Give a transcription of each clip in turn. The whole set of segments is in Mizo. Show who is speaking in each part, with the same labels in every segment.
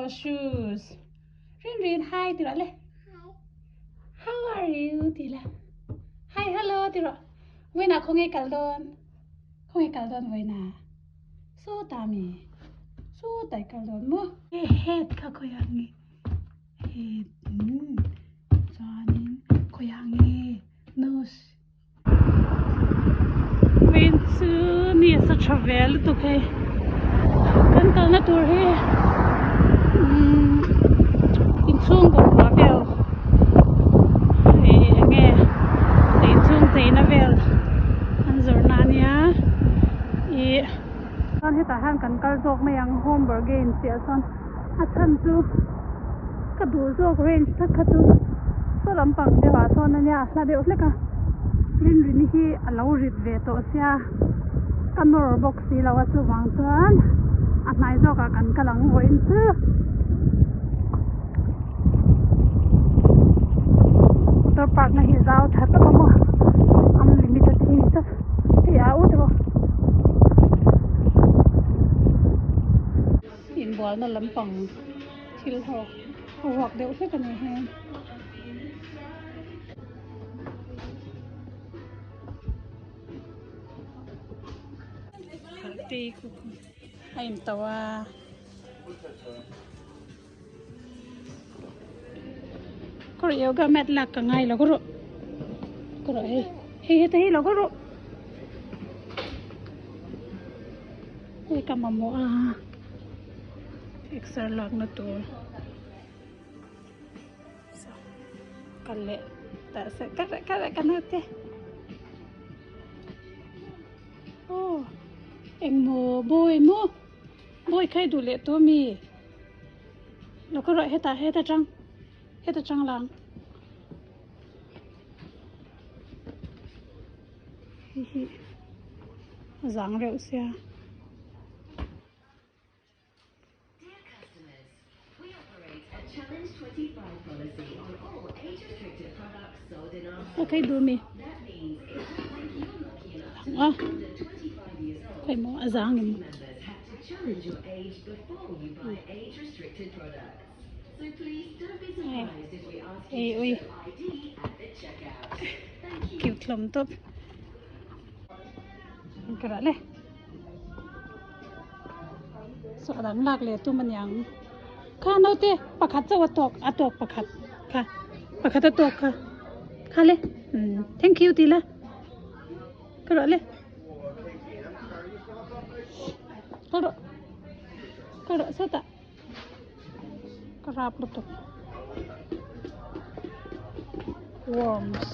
Speaker 1: shoes. Rin rin hi ti rawh le. How are you ti la. Hi hello ti rawh. Vawiinah khawnge kal dawn? Khawnge kal dawn vawiinah? Sawtah mi? Sawtah i kal dawn maw? Head kha khawiah nge? Head umm chuanin khawiah nge nose? Vawiin chu ni a sa tha ve lutuk hei kan kalna tur hi umm inchhung bungrua vel ih eng nge inchhung cheina vel an zawrhna a nia ih chuan hetah hian kan kal zawk mai ang home bargain tih ah chuan a chhan chu ka duh zawk range tak kha chu saw lampang deuh ah sawn ania a hla deuh hlek a rinrin hi a lo rit ve tawh sia ka nawr bawk si lo a chuvang chuan a hnai zawk ah kan kal ang vawiin chu. Motor park na hi zau tha tak a maw unlimited hi ni tlat hei a ut rawh. Inbualna lampang thil ho a ruak deuh hlek a ni heng. A in to a. Ka rawh yoga mat lak ka ngai lo ka rawh ka rawh hei hei heta hi lo ka rawh hei ka mamawh a exer lak na tur kal leh tah se ka rawh ka rawh ka naute aw engmaw bawi maw bawi kha i duh leh tawh ami. Lo ka rawh hetah heta tang heta tang lang hei hi a zang reuh sia. A kei duh mi a khawimaw a zang em. Ei ui cute hlawm tawp ka rah le saw a dang lak leh tum aniang kha naute pakhat chauh a tawk a tawk pakhat kha pakhat a tawk kha kha le umm thank you tih la ka rah le. Ka rawh ka rawh sawtah ka rap lutuk worms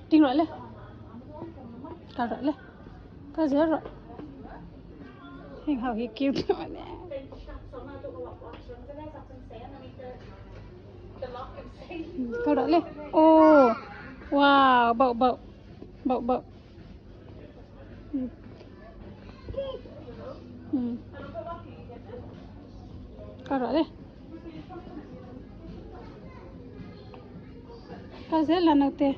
Speaker 1: ding rawh le kal rawh le kal zel rawh heng ho hi cute hlawm ania. Kal rawh le aw wow bauh bauh bauh bauh kal rawh le kal zel la naute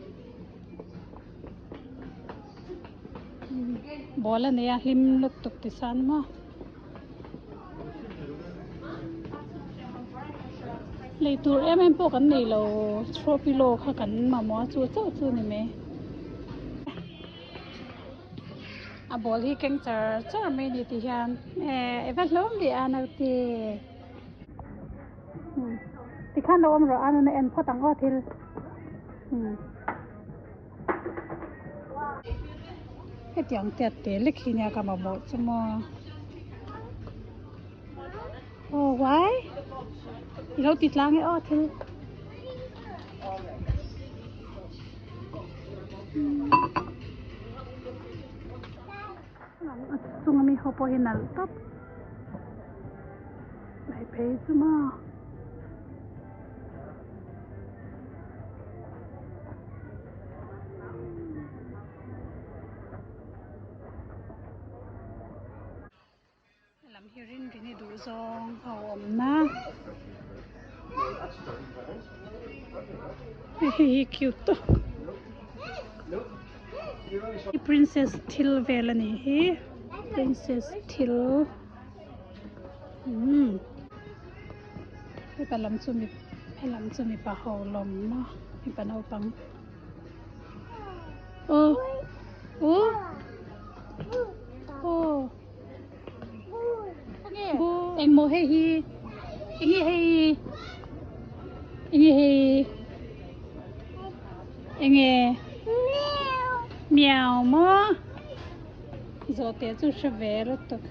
Speaker 1: ball a nei a hlim lutuk tichuan maw. Lei tur em em pawh kan nei lo throw pillow kha kan mamawh a chu chauh chu a ni mai a ball hi keng char char mai a ni tih hian eh i va hlawm ve a naute tikhan lo awm rawh a nuna en phawt ang aw thil umm. Hetiang te a tel lek hi nia ka mamawh chu maw aw why i lo ti tlang e aw thil a chung ami ho pawh hi nalh tawp hei phei chu maw. Lam hi rin rin i duh zawng a awm na hei hi cute tawk princess thil vel a nih hi. Princess thil umm heta lam chu mi helam chu mipa ho lawm a mipa naupang aw uh aw engmaw hei hi enge hei enge hei enge miau maw zawhte chu hre ve lutuk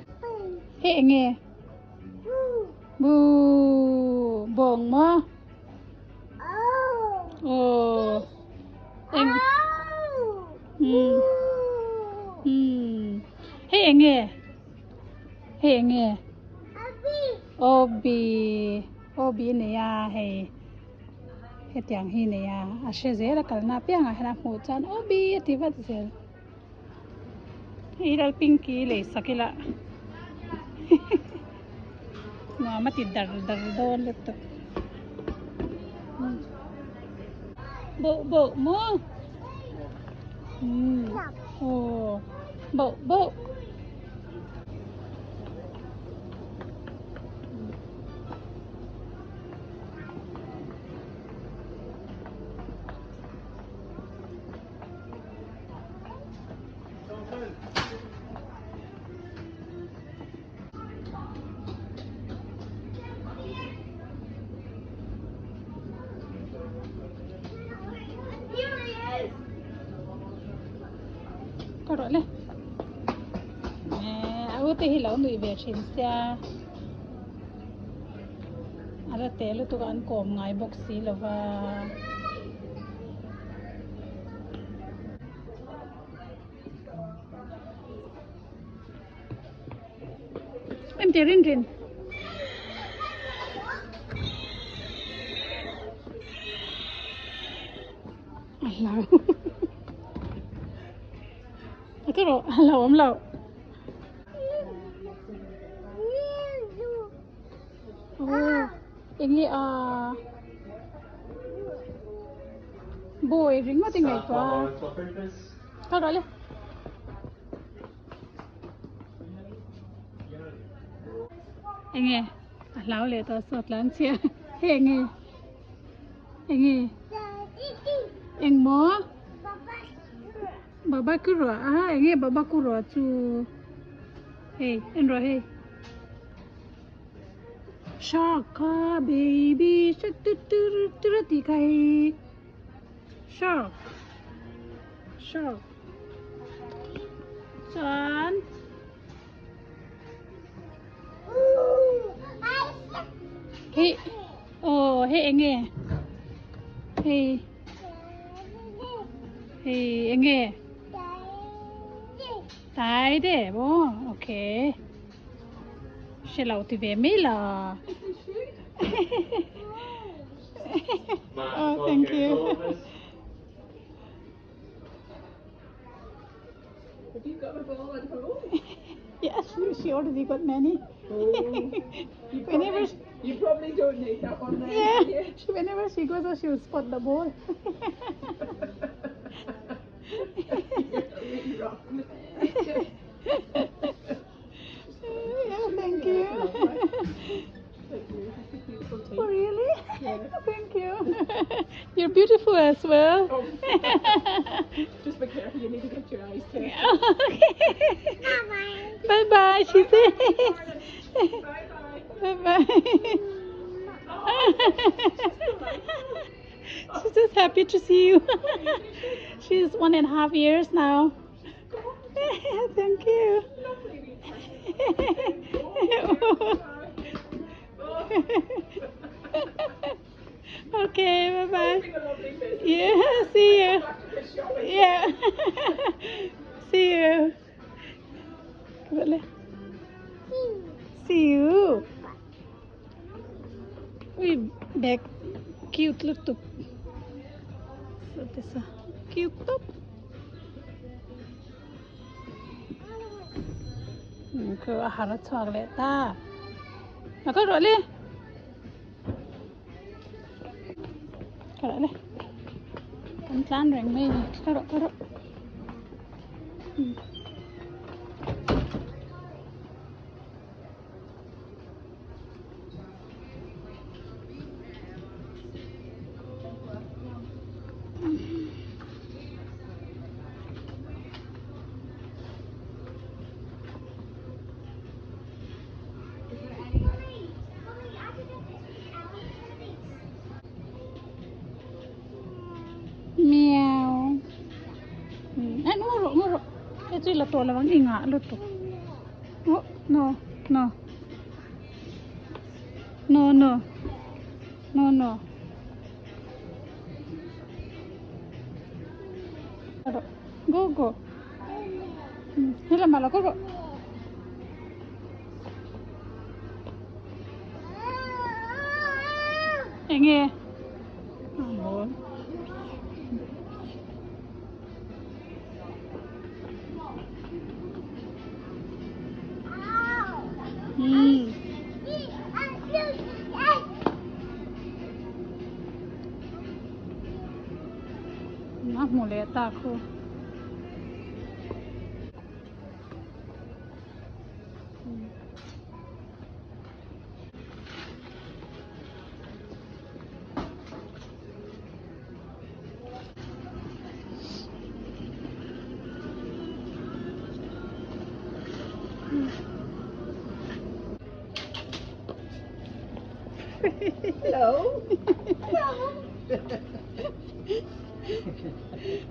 Speaker 1: hei enge buh bawng maw aw eng umm umm hei enge hei enge awbi awbi a nei a hei hetiang hi a nei a a hre zel a kalna apiangah hian a hmuh chuan awbi a ti vat zel. Hei lal pinky lei sak ila nuam a ti dar dar dawn lutuk boh boh maw umm aw boh boh. Ka rawh le a u te hi lo nuih ve thin sia a la te lutuk a an kawm ngai bawk si lo va. Em ti rin rin. A hlau. A ka rawh a hlau awm lo. Oh, enge a Boy ringawt i ngaihtuah a. Kal rawh le. Enge a hlau leh tawh saw tlan chhia. Hei enge enge engmaw baba ku ruah a enge baba ku ruah chu hei en rawh hei. Shark kha baby shark tu tu tu tu tih kha hei shark shark chuan hei aw hei eng nge hei hei eng nge tai de maw okay. Hre lo ti ve mai la. Oh, thank you.
Speaker 2: Have you got a ball at home?
Speaker 1: Yes, she already got many.
Speaker 2: Oh, you
Speaker 1: Whenever
Speaker 2: probably, you probably don't need that one then.
Speaker 1: Yeah,
Speaker 2: do you?
Speaker 1: she, whenever she goes out, she will spot the ball.
Speaker 2: You're really wrong.
Speaker 1: Yeah, thank you. Oh, really?
Speaker 2: Yeah.
Speaker 1: Thank you. You're beautiful as well.
Speaker 2: Oh. Just be careful, you need to get your eyes tested.
Speaker 1: Okay. Bye bye, she says.
Speaker 2: Bye bye.
Speaker 1: Bye bye. She's just happy to see you. She's 1.5 years now. Thank you. Okay, bye bye. Yeah, see you. Yeah. See you. See you. Ui, bag cute lutuk. So this a cute top. Khu a har a chhuak leh ta. A ka rawh le. Ka rawh le. Kan tlan reng mai ni. Ka rawh ka rawh. chu i la tawh lo ang i ngah lutuk oh no no no no no no go go helamah lo kal rawh. Enge A hmu leh ta khu.
Speaker 2: Hello. Hello.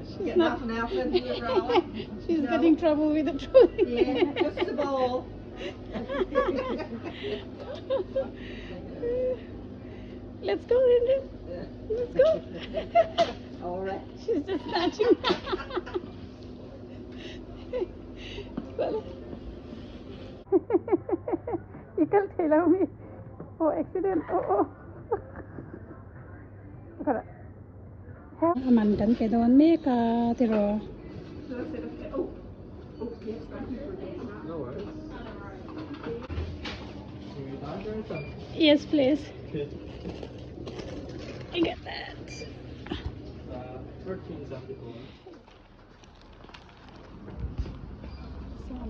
Speaker 1: She's
Speaker 2: Getting
Speaker 1: not.
Speaker 2: off an outfit in the trolley?
Speaker 1: She's
Speaker 2: No.
Speaker 1: getting trouble with the trolley.
Speaker 2: Yeah, just the bowl.
Speaker 1: Let's go, Rindu. Let's go.
Speaker 2: All right.
Speaker 1: She's just snatching. I kal thei lo mi. Oh, accident. Oh, oh. A man kan pe dawn mek a tiraw. Yes please. I get that.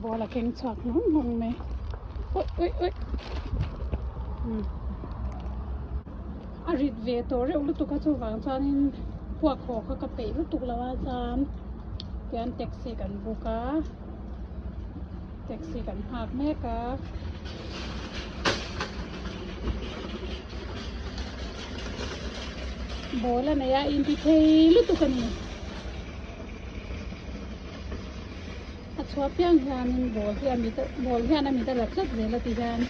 Speaker 1: Ball a keng chhuak hlawm hlawm mai. Ui ui ui. A rit ve tawh reuh lutuk a chuvang chuanin puak haw kha ka peih lutuk lo a chuan tian taxi kan book a taxi kan nghak mek a. Ball a nei a inti thei lutuk a ni. A chhuah piang hianin ball hi a mit ball hian a mit a la tlat zel a ti hian.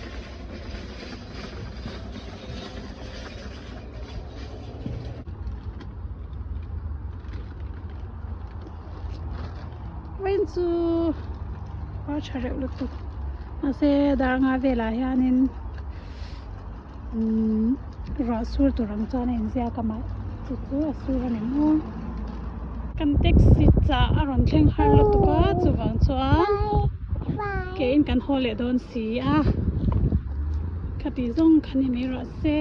Speaker 1: Vawiin chu a tha reuh lutuk mahse dar nga velah hianin umm ruah sur tur ang chuan a inziak a mah chu chu a sur a ni maw kan taxi chah a rawn thleng har lutuk a chuvang chuan keiin kan haw leh dawn si a khati zawng kha ni mai rawh se.